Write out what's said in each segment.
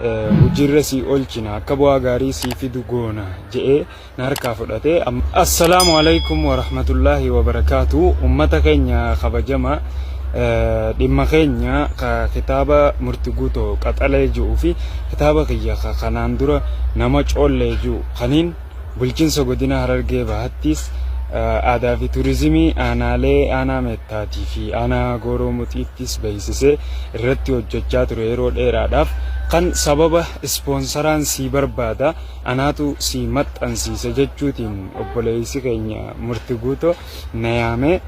Hojiirra sii oolchina akka bu'aa gaarii sii fidu goona je'ee na harkaa fudhate. Assalaamu alaikum warahmatullaahi wabarakaatu. Ummata keenya kabajama dhimma keenya ka kitaaba murti guutoo qaxalee ji'uu fi kitaaba kiyya ka kanaan dura nama coollee ji'u kaniin bulchinsa godina Harargee Bahattis aadaa fi turizimii aanaalee aanaa Meettaatii fi aanaa Gooroo Muxiittis beeksisee irratti hojjechaa ture yeroo dheeraadhaaf kan sababa ispoonsaraan sii barbaada anaatu sii maxxansiisa jechuutiin obboleessi keenya Murti Guuto na yaamee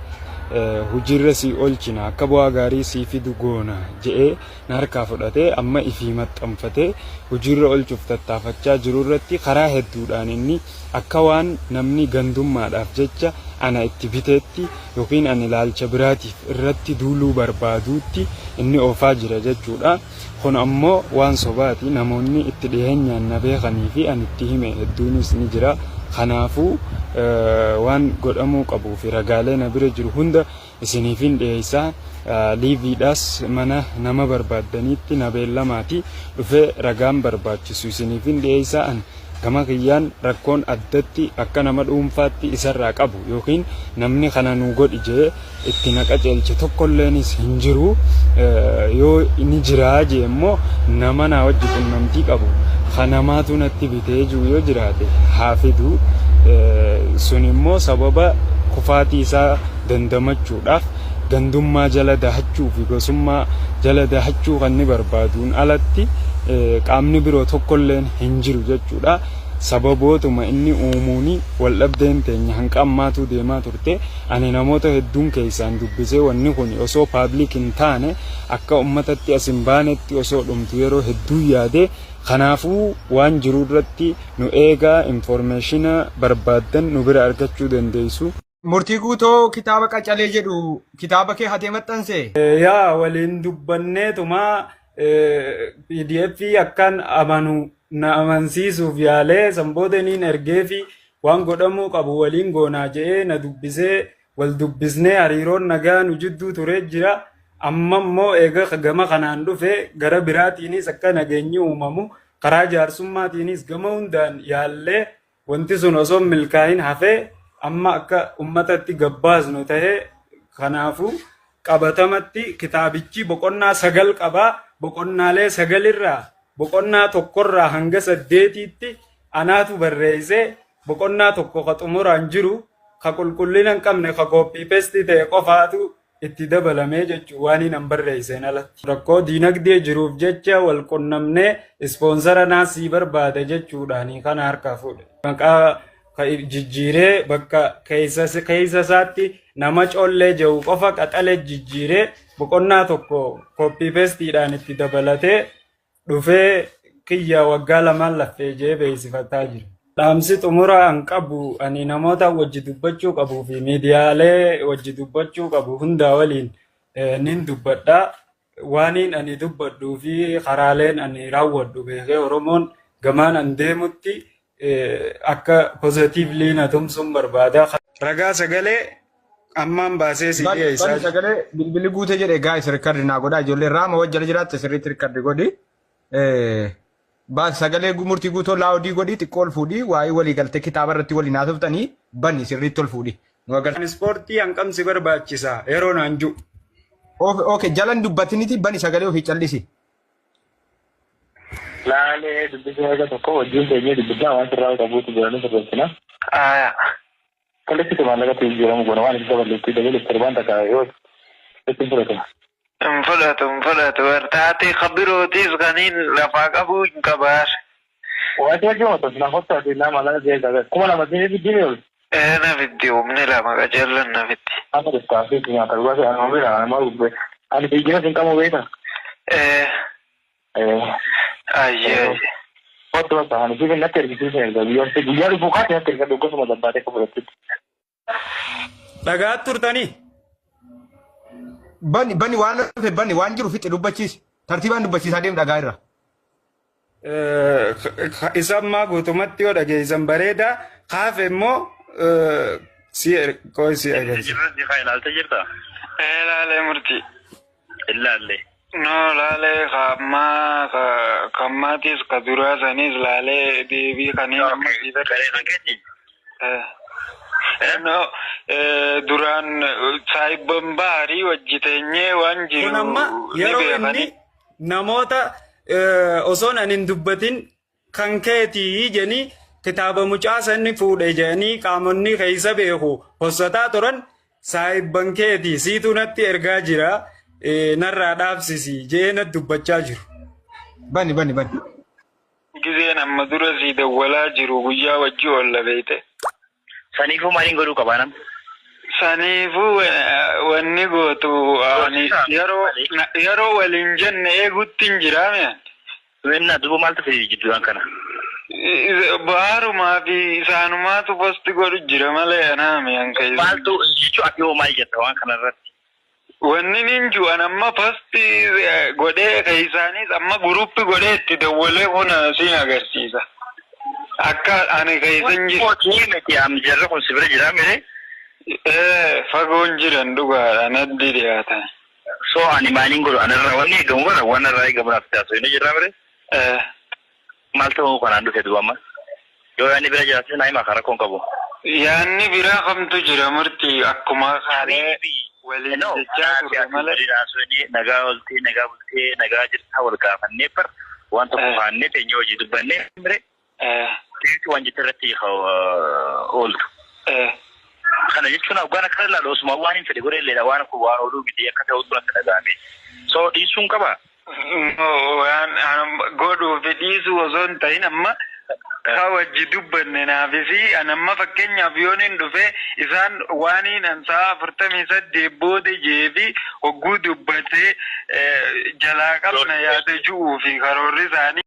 hojiirra sii oolchina akka bu'aa gaarii sii fidu goona je'ee na harkaa fudhatee amma ifii maxxanfatee hojiirra oolchuuf tattaafachaa jiru irratti karaa hedduudhaan inni akka waan namni gandummaadhaaf jecha ana itti biteetti yookiin ani ilaalcha biraatiif irratti duuluu barbaaduutti inni oofaa jira jechuudha. Kun ammoo waan sobaati. Namoonni itti dhiheenyaan na beekanii fi ani itti hime hedduunis ni jira. Kanaafuu waan godhamuu qabuu fi ragaalee na bira jiru hunda isiniifin dhiyeessa. Liiviidhaas mana nama barbaaddaniitti na beellamaati dhufee ragaan barbaachisu isiniifin dhiyeessa. An gama kiyyaan rakkoon addatti akka nama dhuunfaatti isarraa qabu yookiin namni kana nuu godhi jee itti na qaceelche tokkolleenis hin jiru. Yoo ni jiraa jee immoo nama naa wajji qunnamtii qabu ka namaatu natti bitee jiru yoo jiraate haa fidu. Sun immoo sababa kufaatii isaa dandamachuudhaaf gandummaa jala dahachuu fi gosummaa jala dahachuu kan inni barbaaduun alatti qaamni biroo tokkolleen hin jiru jechuudha. Sababootuma inni uumuuni waldhabdeen teenya hanqa ammaatuu deemaa turte. Ani namoota hedduun keessaan dubbisee wanni kun osoo public hin taane akka ummatatti as hin baanetti osoo dhumtu yeroo hedduu yaade. Kanaafuu waan jiru irratti nu eegaa, informationa barbaaddan nu bira argachuu dandeessu. Murtii Guutoo kitaaba Qacalee jedhu kitaaba kee hatee maxxanse? Yaa waliin dubbanneetuma PDF akkan amanu na amansiisuuf yaalee san booda niin ergeefi waan godhamuu qabu waliin goonaa je'ee na dubbisee wal dubbisnee hariiroon nagaa nu jidduu turee jira. Amma immoo eega gama kanaan dhufe gara biraatiinis akka nageenyi uumamu karaa jaarsummaatiinis gama hundaan yaallee wanti sun osoo hin milkaa'in hafee amma akka ummatatti gabbaasnu ta'ee kanaafuu qabatamatti kitaabichi boqonnaa 9 qaba. Boqonnaalee sagalirraa boqonnaa tokkorraa hanga saddeetiitti anaatu barreessee boqonnaa tokko ka xumuraan jiru ka qulqullina hin qabne ka copy paste ta'e qofaatu itti dabalamee jechuun waan hin barreesseen alatti. Rakkoo diinagdee jiruuf jecha wal qunnamnee ispoonsara naasii barbaada jechuudhaan kana harkaa fuudhe. Maqaa jijjiiree bakka keessa isaatti nama collee jedhu qofa qaxalee jijjiiree boqonnaa tokko copy pasteiidhaan itti dabalatee dhufee kiyya waggaa lamaan laffee jee beeksifataa jira. Dhaamsi xumura an qabu ani namoota wajji dubbachuu qabuu fi miidiyaalee wajji dubbachuu qabu hundaa waliin nin dubbadha. Waaniin ani dubbadhuu fi karaaleen ani raawwadhu beekee Oromoon gamaan an deemutti akka positively na tumsuun barbaada. Ragaa sagalee ammaan baasee si Bani dhiyeessaa bani jira. sagalee bilbilli guute jedhe guys record naa godhaa ijoollee raama wajjala jiraatte sirriitti record godhi. Baas sagalee murtii guutoo loud godhi xiqqoo ol fuudhi waa'ee walii galtee kitaaba irratti waliin haasoftanii bani sirriitti ol fuudhi. Nu agarsiisa. Ispoortii hanqamsi barbaachisa yeroo naan jiru. Okay, jalan dubbatiniti bani sagalee ofii callisi. Laalee dubbisuu haga tokko wajjin teenyee dubbisaa waan sirraa qabuutu jiranii sirreessina. Aya. Kallattii maallaqa jijjiiramu goona waan itti daballeetti dabaluuf torbaan takka yoo itti fudhatama. Hin fudhatu hin fudhatu. Taatee kabirootis kaniin lafaa qabuu hin qabaar. Waati wajjin wata sinaa hotta ati naa maallaqa jee 2000 siinii fiddiin ol. Ee na fiddi humni lama qajeellan na fiddi. Amma dhuftaa fi nyaata dhugaa anuma bira anuma gubbee. Ani fiigina sin qabu beekta. Ee. Ayyee ayyee. Hotta bakka ani siifin natti ergisiisin erga guyyaa guyyaa dhufuu kaate natti erga gosuma gabbaatee akka fudhattutti. Dhagaa turtanii? Bani bani waan hafe bani waan jiru fixi dubbachiisi. Tartiibaan dubbachiisaa deem dhagaa irra. Isa ammaa guutumatti yoo dhageessan bareeda. Kaafe immoo si qoy si agarsiisa. Jirra si kaa ilaaltee jirta? Ee laalee murtii. Ilaalle. No laalee ka ammaa ka ammaatis ka duraa sanis laalee deebii kanneen amma sii Garee kan keetti. No, duraan saayibban baarii wajji teenyee waan jiru Kun amma ni yeroo beekani. inni namoota osoon ani hin dubbatin kan keetii jedhanii kitaaba mucaa sanni fuudhe jedhanii qaamonni keessa beeku hossataa turan, saayibban keetii siitu natti ergaa jira, narraa dhaabsisi jee natti dubbachaa jiru. Bani, bani, bani. Gizeen amma dura sii dawwalaa jiru guyyaa wajji oolla beeyte. Saniifuu maaliin godhuu qabaa nam? Saniifuu wanni gootu ani yeroo waliin jenne eegutti hin jiraame. Wenna duuba maaltu fide jidduudhaan kana? Baarumaa fi isaanumaatu post godhu jira malee anaami an keessa. Maaltu jechuu, ati hoo maal jetta waan kana irratti? Wanni nin ju'an amma post godhee keessanis amma group godhee itti dawwalee kun siin agarsiisa. Akka ani keessa hin jiru. Mootii miti, am jarri kun si bira jiraa mire? Ee, fagoon jiran dhugaadha, naddi dhiyaatan. So ani maaliin godhu? Anarraa wanni eegamu bara waan irraa eegamu naaf taasisu inni jirraa mire? Ee. Maal ta'uu kanaan dhufe duuba amma? Yoo yaadni bira jiraate naa himaa, karaa koon qabu. Yaanni biraa kamtu jira murtii akkuma kaalee waliin No, jechaa turre malee. Nagaa oltee, nagaa bultee, nagaa jirtaa wal gaafannee bar waan tokko faannee teenyee hojii dubbannee mire waan jette irratti ooltu. Kana jechuun hoggaan akka ilaalu osuma waan hin fedhe godhe illeedha, waan kun waan ooluu miti akka ta'utu natti dhaga'ame. So dhiisuun qaba. Waan godhuu fi dhiisuu osoo hin ta'in, amma ka wajji dubbanne naafisi an amma fakkeenyaaf yoon hin dhufe isaan waaniin an sa'a 48 booda jeefi hogguu dubbatee jalaa qabna yaada ju'uu fi karoorri isaanii.